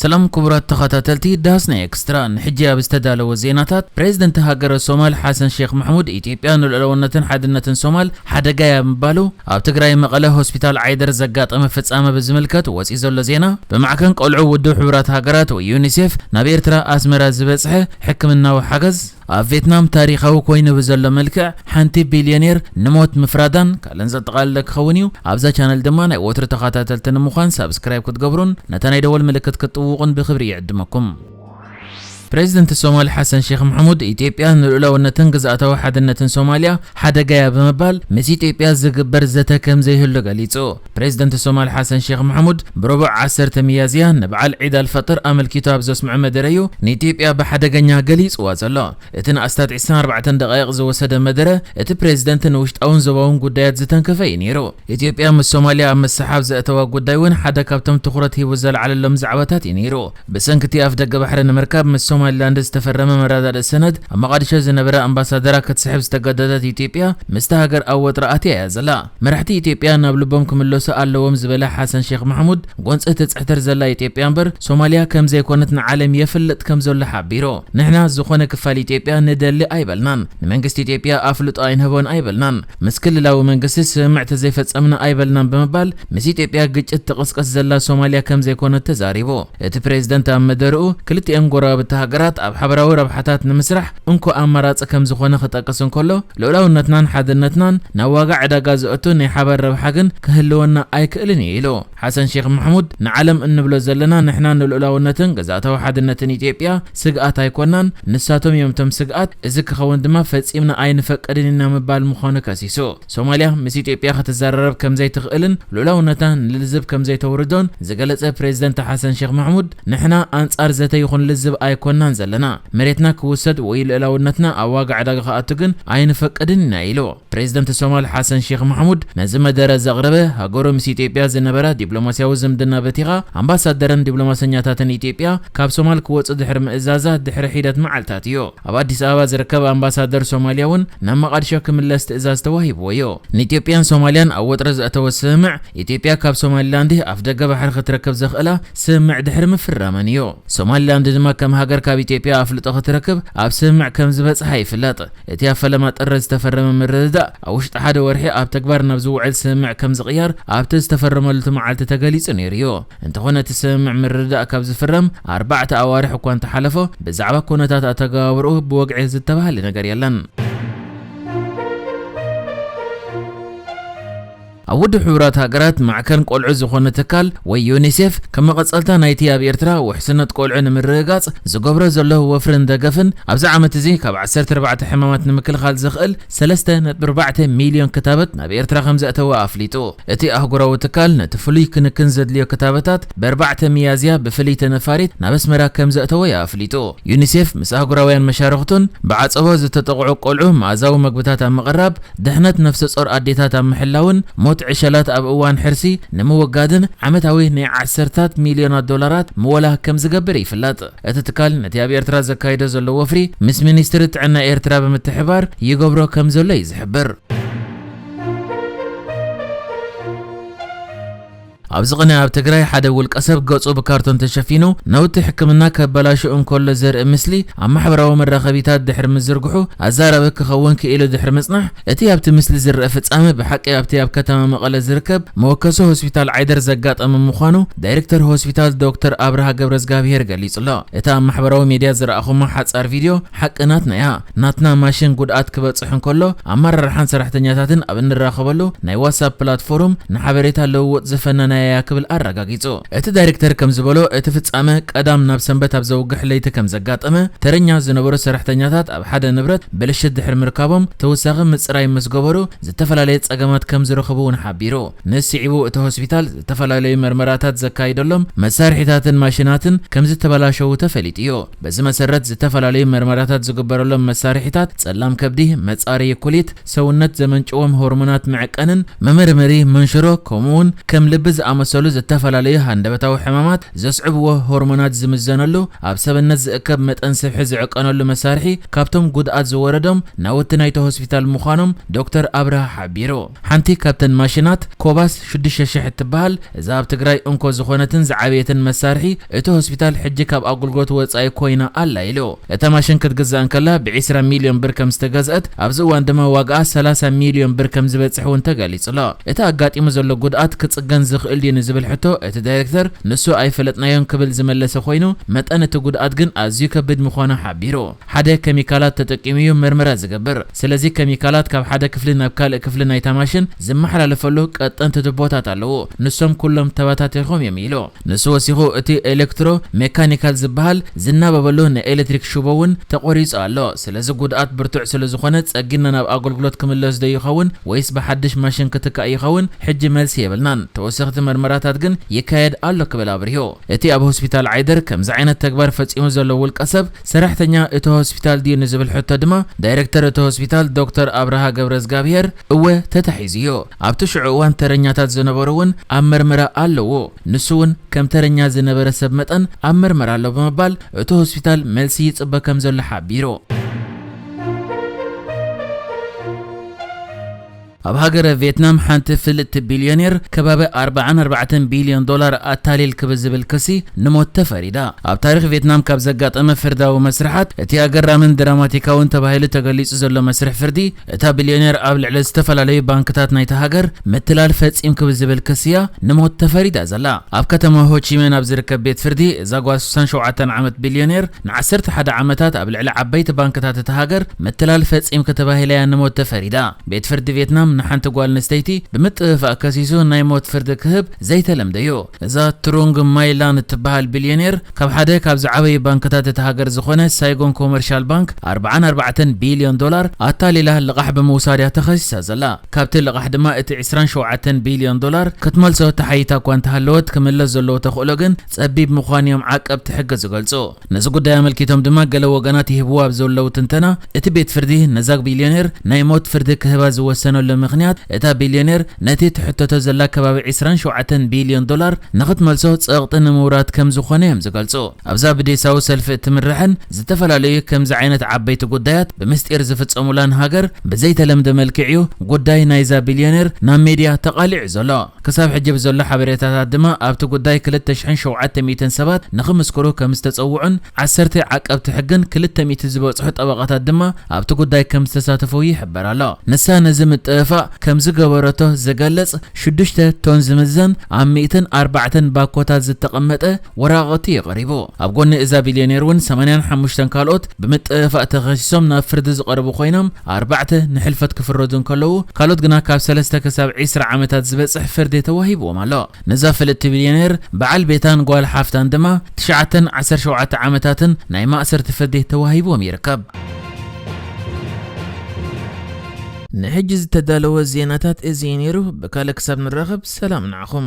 ሰላም ክቡራት ተኸታተልቲ ዳህስና ኤክስትራ፣ ንሕጂ ኣብ ዝተዳለወ ዜናታት፣ ፕሬዝደንት ሃገረ ሶማል ሓሰን ሼክ ማሕሙድ፣ ኢትዮጵያ ንልኡላውነትን ሓድነትን ሶማል ሓደጋ እያ ብምባሉ፣ ኣብ ትግራይ መቐለ ሆስፒታል ዓይደር ዘጋጠመ ፍጻመ ብዝምልከት ወፂኡ ዘሎ ዜና፣ ብማዕከን ቆልዑ ውድብ ሕቡራት ሃገራት ወይ ዩኒሴፍ ናብ ኤርትራ ኣስመራ ዝበጽሐ ሕክምናዊ ሓገዝ፣ ኣብ ቬትናም ታሪኻዊ ኮይኑ ብዘሎ መልክዕ ሓንቲ ቢልዮኔር ንሞት ምፍራዳን ካልእን ዘጠቓለለ ክኸውን እዩ። ኣብዛ ቻነል ድማ ናይ ወትሩ ተኸታተልቲ ንምዃን ሳብስክራይብ ክትገብሩን ነታ ናይ ደወል ምልክት ክትጥውቑን ብኽብሪ ይዕድመኩም። ፕሬዚደንት ሶማል ሓሰን ሼክ መሕሙድ፣ ኢትዮጵያ ንልኡላውነትን ግዝኣታዊ ሓድነትን ሶማልያ ሓደጋ እያ ብምባል፣ ምስ ኢትዮጵያ ዝግበር ዘተ ከም ዘይህሉ ገሊጹ። ፕሬዚደንት ሶማል ሓሰን ሼክ መሕሙድ፣ ብረቡዕ ዓሰርተ ሚያዝያ ንበዓል ዒድ ኣልፈጥር ኣመልኪቱ ኣብ ዘስምዖ መደረ እዩ ንኢትዮጵያ ብሓደገኛ ገሊጽዋ ዘሎ። እቲ ንኣስታት ዕስራን ኣርባዕተን ደቓይቕ ዝወሰደ መደረ፣ እቲ ፕሬዚደንት ንውሽጣውን ዞባውን ጉዳያት ዝተንከፈ እዩ ነይሩ። ኢትዮጵያ ምስ ሶማልያ ኣብ ምስሕሓብ ዘእተዋ ጉዳይ እውን ሓደ ካብቶም ትኹረት ሂቡ ዘልዓለሎም ዛዕባታት እዩ ነይሩ። ብሰንኪ እቲ ኣፍ ደገ ባሕሪ ንምርካብ ምስ ሶማሊላንድ ዝተፈረመ መረዳድእ ሰነድ፣ ኣብ መቓዲሾ ዝነበረ ኣምባሳደራ ክትስሕብ ዝተገደደት ኢትዮጵያ፣ ምስታ ሃገር ኣብ ወጥሪ ኣትያ እያ ዘላ። መራሕቲ ኢትዮጵያ ናብ ልቦም ክምለሱ ኣለዎም ዝበለ ሓሰን ሼክ መሕሙድ፣ ጎንፂ ትፅሕትር ዘላ ኢትዮጵያ እምበር ሶማልያ ከም ዘይኮነት ንዓለም የፍልጥ ከም ዘሎ ሓቢሩ። ንሕና ዝኾነ ክፋል ኢትዮጵያ ንደሊ ኣይበልናን፣ ንመንግስቲ ኢትዮጵያ ኣፍልጦ ኣይንህቦን ኣይበልናን፣ ምስ ክልላዊ መንግስቲ ስምምዕ ተዘይፈጸምና ኣይበልናን ብምባል፣ ምስ ኢትዮጵያ ግጭት ትቕስቀስ ዘላ ሶማልያ ከም ዘይኮነት ተዛሪቡ። እቲ ፕሬዝደንት ኣብ መደርኡ፣ ክልቲኦም ጎረባብቲ ሃገራት ኣብ ሓበራዊ ረብሓታት ንምስራሕ እንኮ ኣማራጺ ከም ዝኾነ ክጠቅስ እንከሎ፣ ልኡላውነትናን ሓድነትናን ናብ ዋጋ ዕዳጋ ዘእቱ ናይ ሓባር ረብሓ ግን ክህልወና ኣይክእልን እዩ ኢሉ። ሓሰን ሼክ መሕሙድ፣ ንዓለም እንብሎ ዘለና ንሕና ንልኡላውነትን ግዝኣታዊ ሓድነትን ኢትዮጵያ ስግኣት ኣይኮናን፣ ንሳቶም እዮም እቶም ስግኣት። እዚ ክኸውን ድማ ፈጺምና ኣይንፈቅድን ኢና ምባል ምዃኑ ከሲሱ። ሶማልያ ምስ ኢትዮጵያ ክትዘራረብ ከም ዘይትኽእልን ልኡላውነታ ንልዝብ ከም ዘይተውርዶን ዝገለጸ ፕሬዚደንት ሓሰን ሼክ መሕሙድ፣ ንሕና ኣንጻር ዘተ ይኹን ልዝብ ኣይኮናን ዘለና። መሬትና ክውሰድ ወይ ልኡላውነትና ኣብ ዋጋ ዕዳጋ ክኣቱ ግን ኣይንፈቅድን ኢና ኢሉ። ፕሬዚደንት ሶማል ሓሰን ሼክ መሕሙድ ነዚ መደረ ዘቕረበ፣ ሃገሩ ምስ ኢትዮጵያ ዝነበራ ዲፕሎማስያዊ ዝምድና በቲኻ፣ ኣምባሳደርን ዲፕሎማሰኛታትን ኢትዮጵያ ካብ ሶማል ክወጹ ድሕሪ ምእዛዛ ድሕሪ ሒደት መዓልታት እዩ። ኣብ ኣዲስ ኣበባ ዝርከብ ኣምባሳደር ሶማልያ እውን ናብ መቓዲሾ ክምለስ ትእዛዝ ተዋሂብዎ እዩ። ንኢትዮጵያን ሶማልያን ኣብ ወጥሪ ዘእተወ ስምምዕ፣ ኢትዮጵያ ካብ ሶማሊላንድ ኣፍ ደገ ባሕሪ ክትረክብ ዘኽእላ ስምምዕ ድሕሪ ምፍራመን እዩ። ሶማሊላንድ ድማ ከም ሃገር ካብ ኢትዮጵያ ኣፍልጦ ክትረክብ ኣብ ስምምዕ ከም ዝበጽሓ ይፍለጥ። እቲ ኣብ ፈለማ ጥሪ ዝተፈረመ ምርድዳእ፣ ኣብ ውሽጢ ሓደ ወርሒ ኣብ ተግባር ናብ ዝውዕል ስምምዕ ከም ዝቕየር ኣብቲ ዝተፈረመሉ እቲ መዓልቲ ተገሊጹ ነይሩ እዩ። እንተኾነ፣ እቲ ስምምዕ ምርድዳእ ካብ ዝፍረም ኣርባዕተ ኣዋርሕ እኳ እንተሓለፎ፣ ብዛዕባ ኩነታት ኣተገባብርኡ ብወግዒ ዝተባህለ ነገር የለን። ኣብ ውድብ ሕቡራት ሃገራት ማዕከን ቆልዑ ዝኾነ ትካል ወይ ዩኒሴፍ፣ ከም መቐጸልታ ናይቲ ኣብ ኤርትራ ውሕስነት ቆልዑ ንምርግጋጽ ዝገብሮ ዘሎ ወፍርን ደገፍን፣ ኣብዚ ዓመት እዚ ካብ ዓሰርተ ኣርባዕተ ሕማማት ንምክልኻል ዘኽእል ሰለስተ ነጥቢ ኣርባዕተ ሚልዮን ክታበት ናብ ኤርትራ ከም ዘእተወ ኣፍሊጡ። እቲ ኣህጉራዊ ትካል ነቲ ፍሉይ ክንክን ዘድልዮ ክታበታት ብኣርባዕተ ሚያዝያ ብፍልይቲ ነፋሪት ናብ ኣስመራ ከም ዘእተወ እዩ ኣፍሊጡ። ዩኒሴፍ ምስ ኣህጉራውያን መሻርኽቱን ብዓጸቦ ዝተጠቕዑ ቆልዑ መኣዛዊ መግብታት ኣብ ምቕራብ፣ ድሕነት ነፍሰ ጾር ኣዴታት ኣብ ምሕላውን ሞት ዕሸላት ኣብ እዋን ሕርሲ ንምውጋድን ዓመታዊ ናይ ዓሰርታት ሚልዮናት ዶላራት ምወላ ከም ዝገብር ይፍለጥ። እቲ ትካል ነቲ ኣብ ኤርትራ ዘካይዶ ዘሎ ወፍሪ ምስ ሚኒስትሪ ጥዕና ኤርትራ ብምትሕባር ይገብሮ ከም ዘሎ እዩ ዝሕብር። ኣብዚ ቅነ ኣብ ትግራይ ሓደ ውልቀ ሰብ ገጹ ብካርቶን ተሸፊኑ ነውቲ ሕክምና ከበላሽኡ እንከሎ ዘርኢ ምስሊ ኣብ ማሕበራዊ መራኸቢታት ድሕሪ ምዝርግሑ ኣዛራቢ ክኸውን ክኢሉ ድሕሪ ምጽናሕ፣ እቲ ኣብቲ ምስሊ ዝረአ ፍጻመ ብሓቂ ኣብቲ ኣብ ከተማ መቐለ ዝርከብ መወከሲ ሆስፒታል ዓይደር ዘጋጠመ ምዃኑ ዳይሬክተር ሆስፒታል ዶክተር ኣብርሃ ገብረዝጋብሄር ገሊጹ ኣሎ። እታ ኣብ ማሕበራዊ ሚድያ ዝረኣኹማ ሓጻር ቪድዮ ሓቂ ናትና እያ። ናትና ማሽን ጉድኣት ክበጽሕ እንከሎ፣ ኣመራርሓን ሰራሕተኛታትን ኣብ እንራኸበሉ ናይ ዋትሳፕ ፕላትፎርም ንሓበሬታ ልውውጥ ዝፈነናያ እያ ክብል ኣረጋጊጹ። እቲ ዳይሬክተር ከም ዝበሎ፣ እቲ ፍጻመ ቀዳም ናብ ሰንበት ኣብ ዘውግሕ ለይቲ ከም ዘጋጠመ፣ ተረኛ ዝነበሩ ሰራሕተኛታት ኣብ ሓደ ንብረት ብልሽት ድሕሪ ምርካቦም፣ ተወሳኺ ምጽራይ ምስ ገበሩ፣ ዝተፈላለየ ጸገማት ከም ዝረኸቡ እውን ሓቢሩ። ንስዒቡ እቲ ሆስፒታል ዝተፈላለዩ መርመራታት ዘካይደሎም መሳርሒታትን ማሽናትን ከም ዝተበላሸዉ ተፈሊጡ እዩ። በዚ መሰረት፣ ዝተፈላለዩ መርመራታት ዝግበረሎም መሳርሒታት፣ ጸላም ከብዲ፣ መጻረዪ ኩሊት፣ ሰውነት ዘመንጭዎም ሆርሞናት መዐቀንን መመርመሪ መንሽሮ፣ ከምኡውን ከም ልቢ ዝኣመሰሉ ዝተፈላለዩ ሃንደበታዊ ሕማማት ዘስዕብዎ ሆርሞናት ዝምዘነሉ፣ ኣብ ሰብነት ዝእከብ መጠን ስብሒ ዝዕቀነሉ መሳርሒ ካብቶም ጉድኣት ዝወረዶም ናውቲ ናይቲ ሆስፒታል ምዃኖም ዶክተር ኣብርሃ ሓቢሩ። ሓንቲ ካብተን ማሽናት ኮባስ ሽዱሽተ ሺሕ እትበሃል፣ እዛ ኣብ ትግራይ እንኮ ዝኾነትን ዝዓበየትን መሳርሒ እቲ ሆስፒታል ሕጂ ካብ ኣገልግሎት ወጻኢ ኮይና ኣላ ኢሉ። እታ ማሽን ክትግዛእ እንከላ ብ ዕስራ ሚልዮን ብር ከም ዝተገዝአት፣ ኣብዚ እዋን ድማ ዋጋኣ ሰላሳ ሚልዮን ብር ከም ዝበጽሕ እውን ተገሊጹ ኣሎ። እቲ ኣጋጢሙ ዘሎ ጉድኣት ክጽገን ዝኽእል ድዩ ንዝብል ሕቶ እቲ ዳይሬክተር ንሱ ኣይፈለጥናዮን ክብል ዝመለሰ ኮይኑ፣ መጠን እቲ ጉድኣት ግን ኣዝዩ ከቢድ ምዃኑ ሓቢሩ። ሓደ ኬሚካላት ተጠቂሙ እዩ መርመራ ዝገብር። ስለዚ ኬሚካላት ካብ ሓደ ክፍሊ ናብ ካልእ ክፍሊ ናይታ ማሽን ዝመሓላለፈሉ ቀጠንቲ ቱቦታት ኣለዉ። ንሶም ኩሎም ተባታቲኾም እዮም ኢሉ። ንሱ ወሲኹ እቲ ኤሌክትሮ ሜካኒካል ዝበሃል ዝናበበሉ ናይ ኤሌክትሪክ ሽቦ እውን ተቖሪጹ ኣሎ። ስለዚ ጉድኣት ብርቱዕ ስለ ዝኾነ ጸጊና ናብ ኣገልግሎት ክምለስ ዶ ይኸውን ወይስ ብሓድሽ ማሽን ክትካእ ይኸውን? ሕጂ መልሲ የብልናን። ተወሰኽቲ መርመራታት ግን ይካየድ ኣሎ ክብል ኣብሪሁ። እቲ ኣብ ሆስፒታል ዓይደር ከምዚ ዓይነት ተግባር ፈጺሙ ዘሎ ውልቀ ሰብ ሰራሕተኛ እቲ ሆስፒታል ድዩ ንዝብል ሕቶ ድማ ዳይሬክተር እቲ ሆስፒታል ዶክተር ኣብርሃ ገብረ እግዚኣብሔር እወ ተታሒዙ እዩ። ኣብቲ ሽዑ እዋን ተረኛታት ዝነበሩ እውን ኣብ መርመራ ኣለዉ። ንሱ እውን ከም ተረኛ ዝነበረ ሰብ መጠን ኣብ መርመራ ኣሎ ብምባል እቲ ሆስፒታል መልሲ ይጽበ ከም ዘሎ ሓቢሩ። ኣብ ሃገረ ቪየትናም ሓንቲ ፍልጥቲ ቢልዮኔር ከባቢ ኣርብዓን ኣርባዕተን ቢልዮን ዶላር ኣታሊልኪ ብዝብል ክሲ ንሞት ተፈሪዳ። ኣብ ታሪኽ ቪየትናም ካብ ዘጋጠመ ፍርዳዊ መስርሓት እቲ ኣገራምን ድራማቲካውን ተባሂሉ ተገሊጹ ዘሎ መስርሕ ፍርዲ፣ እታ ቢልዮኔር ኣብ ልዕሊ ዝተፈላለዩ ባንክታት ናይታ ሃገር ምትላል ፈጺምኪ ብዝብል ክሲ እያ ንሞት ተፈሪዳ ዘላ። ኣብ ከተማ ሆቺሜን ኣብ ዝርከብ ቤት ፍርዲ እዛ ጓል ስሳን ሸውዓተን ዓመት ቢልዮኔር ንዓሰርተ ሓደ ዓመታት ኣብ ልዕሊ ዓበይቲ ባንክታት እታ ሃገር ምትላል ፈጺምኪ ተባሂላ እያ ንሞት ተፈሪዳ። ቤት ፍርዲ ቪየትናም ንሓንቲ ጓል ኣንስተይቲ ብምጥፍፋእ ከሲሱ ናይ ሞት ፍርዲ ክህብ ዘይተለምደ እዩ። እዛ ትሩንግ ማይላን እትበሃል ቢልዮኔር ካብ ሓደ ካብ ዝዓበዩ ባንክታት እታ ሃገር ዝኾነ ሳይጎን ኮመርሻል ባንክ ኣርብዓን ኣርባዕተን ቢልዮን ዶላር ኣታሊላ ልቓሕ ብምውሳድ እያ ተኸሲሳ ዘላ። ካብቲ ልቓሕ ድማ እቲ ዕስራን ሸውዓተን ቢልዮን ዶላር ክትመልሶ ተሓይታ እኳ እንተሃለወት ክምለስ ዘለዎ ተኽእሎ ግን ጸቢብ ምዃኑ እዮም ዓቀብቲ ሕጊ ዝገልጹ። ነዚ ጉዳይ ኣመልኪቶም ድማ ገለ ወገናት ይህብዎ ኣብ ዘለዉ ትንተና፣ እቲ ቤት ፍርዲ ነዛ ቢልዮኔር ናይ ሞት ፍርዲ ክህባ ዝወሰነሉ ምኽንያት፣ እታ ቢልዮኔር ነቲ ትሕተቶ ዘላ ከባቢ ዕስራን ሸውዓተን ቢልዮን ዶላር ንኽትመልሶ ጸቕጢ ንምውራድ ከም ዝኾነ እዮም ዝገልጹ። ኣብዛ ብዴሳዊ ሰልፊ እትምርሕን ዝተፈላለዩ ከምዚ ዓይነት ዓበይቲ ጉዳያት ብምስጢር ዝፍጸሙላን ሃገር ብዘይተለምደ መልክዕ እዩ ጉዳይ ናይዛ ቢልዮኔር ናብ ሜድያ ተቓሊዑ ዘሎ። ክሳብ ሕጂ ብዘሎ ሓበሬታታት ድማ ኣብቲ ጉዳይ ክልተ ሽሕን ሸውዓተ ሚእትን ሰባት ንኽምስክሩ ከም ዝተጸውዑን ዓሰርተ ዓቀብቲ ሕግን ክልተ ሚእቲ ዝበጽሑ ጠበቓታት ድማ ኣብቲ ጉዳይ ከም ዝተሳተፉ ይሕበር ኣሎ። ንሳ ነዚ ምጥፍፋእ ከም ዝገበረቶ ዝገልጽ ሽዱሽተ ቶን ዝምዘን ኣብ ሚእትን ኣርባዕተን ባኮታት ዝተቐመጠ ወረቓቕቲ እዩ ቀሪቡ። ኣብ ጎኒ እዛ ቢልዮኔር እውን ሰማንያን ሓሙሽተን ካልኦት ብምጥፍፋእ ተኸሲሶም ናብ ፍርዲ ዝቐረቡ ኮይኖም፣ ኣርባዕተ ንሕልፈት ክፍረዱ እንከለዉ፣ ካልኦት ግና ካብ ሰለስተ ክሳብ ዕስራ ዓመታት ዝበጽሕ ፍርዲ ተዋሂብዎም ኣሎ። ነዛ ፍልጥቲ ቢልዮኔር በዓል ቤታን ጓል ሓፍታን ድማ ትሽዓተን ዓሰርተ ሸውዓተ ዓመታትን ናይ ማእሰርቲ ፍርዲ ተዋሂብዎም ይርከብ። ንሕጂ ዝተዳለወ ዜናታት እዚ እዩ ነይሩ። ብካልእ ክሳብ ንራኸብ ሰላም ንዓኹም።